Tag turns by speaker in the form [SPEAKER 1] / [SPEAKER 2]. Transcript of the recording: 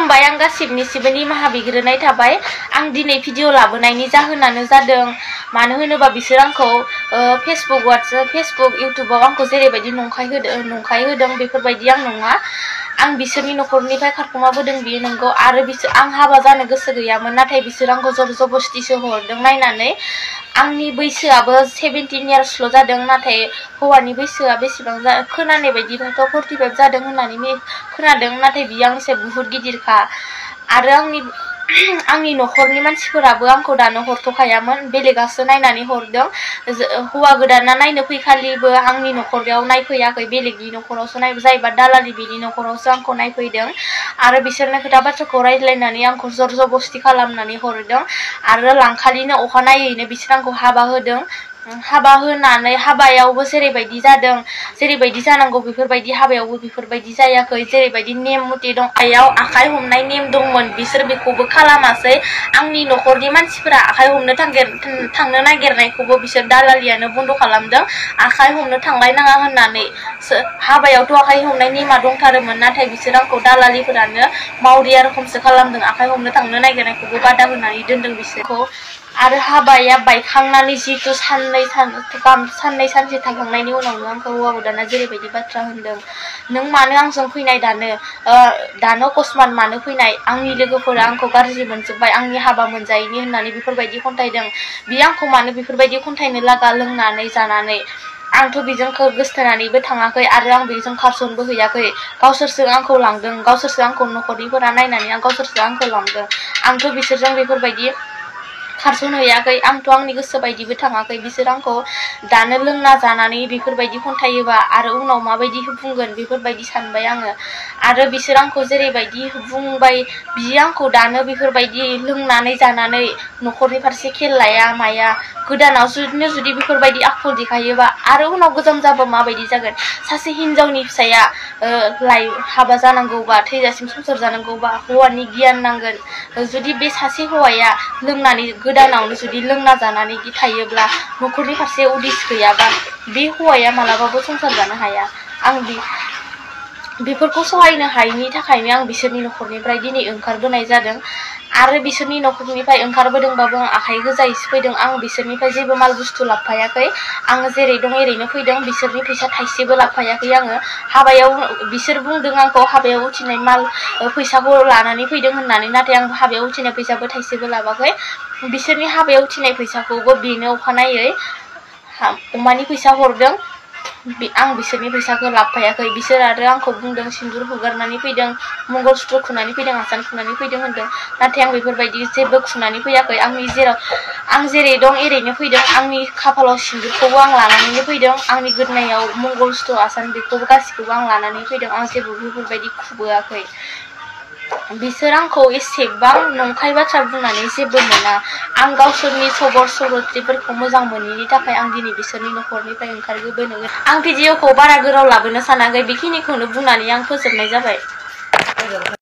[SPEAKER 1] खुलुमबाय आं गासिबनिसिबो निमाहा बिग्रोनाय थाबाय आं दिनै भिडिअ लाबोनायनि जाहोनानो जादों मानो होनोबा बिसोर आंखौ फेसबुक इउट्युबाव आंखौ जेरैबायदि नंखाय होदों बेफोरबायदि आं नङा आं बिसोरनि नखरनिफ्राय खारखुमाबोदों बियो नंगौ आरो आं हाबा जानो गोसो गैयामोन नाथाय बिसोर आंखौ जर जबस्तिसो हरदों नायनानै आंनि बैसोआबो 17 इयार्सल' जादों नाथाय हौवानि बैसोआ बेसेबां खोनानाय बायदिबाथ' 45 जादों होननानै खोनादों नाथाय बियो आंनिसाय बुहुत गिदिरखा आरो आंनि नखरनि मानसिफोराबो आंखौ दानो हरथ'खायामोन बेलेगासो नायनानै हरदों हौवा गोदाना नायनो फैखालिबो आंनि नखराव नायफैयाखै बेलेगनि नखरावसो जायबा दालालि बिनि नखरावसो आंखौ नायफैदों आरो बिसोरनो खोथा बाथ्राखौ रायज्लायनानै आंखौ जर जबस्ति खालामनानै हरदों आरो लांखालिनो अखानायैनो बिसोर आंखौ हाबा होदों हाबा होनानै हाबायावबो जेरैबायदि जादों जेरैबायदि जानांगौ बेफोरबायदि हाबायावबो बेफोरबायदि जायाखै जेरैबायदि नेम मथे दं आयाव आखाइ हमनाय नेम दंमोन बिसोर बेखौबो खालामासै आंनि नखरनि मानसिफोरा आखाइ हमनो थांनो नागिरनायखौबो बिसोर दालालियानो बन्द खालामदों आखाइ हमनो थांलायनाङा होननानै हाबायावथ' आखाइ हमनाय नेमा दंथारोमोन नाथाय बिसोर आंखौ दालालिफोरानो मावरिया रोखोमसो खालामदों आखाइ हमनो थांनो नागिरनायखौबो बादा होनानै दोनदों बिसोरखौ आरो हाबाया बायखांनानै जितु साननै सानसे थांखांनायनि उनावनो आंखौ हौवा गोदाना जेरैबायदि बाथ्रा होनदों नों मानो आंजों फैनाय दानो अकस्मात मानो फैनाय आंनि लोगोफोरा आंखौ गाज्रि मोनजोब्बाय आंनि हाबा मोनजायैनि होननानै बेफोरबायदि खन्थाइदों बियो आंखौ मानो बेफोरबायदि खन्थाइनो लागा लोंनानै जानानै आंथ' बेजों गोसथोनानैबो थाङाखै आरो आं बेजों खारसनबो हैयाखै गावसोरसो आंखौ लांदों गावसोरसो आंखौ नखरनिफोरा नायनानै गावसोरसो आंखौ लांदों आंथ' बिसोरजों बेफोरबायदि खारसन हैयाखै आंथ' आंनि गोसो बायदिबो थाङाखै बिसोर आंखौ दानो लोंना जानानै बेफोरबायदि खन्थायोबा आरो उनाव माबायदि बुंगोन बेफोरबायदि सानबाय आङो आरो बिसोर आंखौ जेरैबायदि बुंबाय बियो आंखौ दानो बेफोरबायदि लोंनानै जानानै नखरनि फारसे खेल लाया माया गोदानाव जुदि बेफोरबायदि आखल देखायोबा आरो उनाव गोजाम जाबा माबायदि जागोन सासे हिनजावनि फिसाया हाबा जानांगौबा थैजासिम संसार जानांगौबा हौवानि गियान नांगोन जुदि बे सासे हौवाया लोंनानै गोदानावनो जुदि लोंना जानानै थायोब्ला नखरनि फारसे उदिस गैयाबा बे हौवाया मालाबाबो संसार जानो हाया आं बेफोरखौ सहायनो हायैनि थाखायनो आं बिसोरनि नखरनिफ्राय दिनै ओंखारबोनाय जादों आरो बिसोरनि नखरनिफ्राय ओंखारबोदोंबाबो आं आखाइ गोजायैसो फैदों आं बिसोरनिफ्राय जेबो माल बुस्थु लाबोफायाखै आङो जेरै दं एरैनो फैदों बिसोरनि फैसा थाइसेबो लाबोफायाखै आङो हाबायाव बिसोर बुंदों आंखौ हाबायाव उथिनाय माल फैसाखौ लानानै फैदों होननानै नाथाय आं हाबायाव उथिनाय फैसाबो थाइसेबो लाबाखै बिसोरनि हाबायाव उथिनाय फैसाखौबो बेनो अखानायै अमानि फैसा हरदों आं बिसोरनि फैसाखौ लाबोफायाखै बिसोर आरो आंखौ बुंदों सिन्दुर हुगारनानै फैदों मंगलसूत्र खुनानै फैदों आसान खुनानै फैदों होनदों नाथाय आं बेफोरबायदि जेबो खुनानै फैयाखै आं जेरै दं एरैनो फैदों आंनि खाफालाव सिन्दुरखौबो आं लानानैनो फैदों आंनि गोदोनायाव मंगलसूत्र आसान बेखौबो गासिखौबो आं लानानै फैदों आं जेबो बेफोरबायदि खुबोआखै बिसोर आंखौ एसेबां नंखाय बाथ्रा बुंनानै जेबो मोना आं गावसोरनि सरिथ्रफोरखौ मोजां मोनैनि थाखाय आं दिनै बिसोरनि नखरनिफ्राय ओंखारबोनो आं भिडिअखौ बारा गोलाव लाबोनो सानाखै बेखिनिखौनो बुंनानै आं फोजोबनाय जाबाय।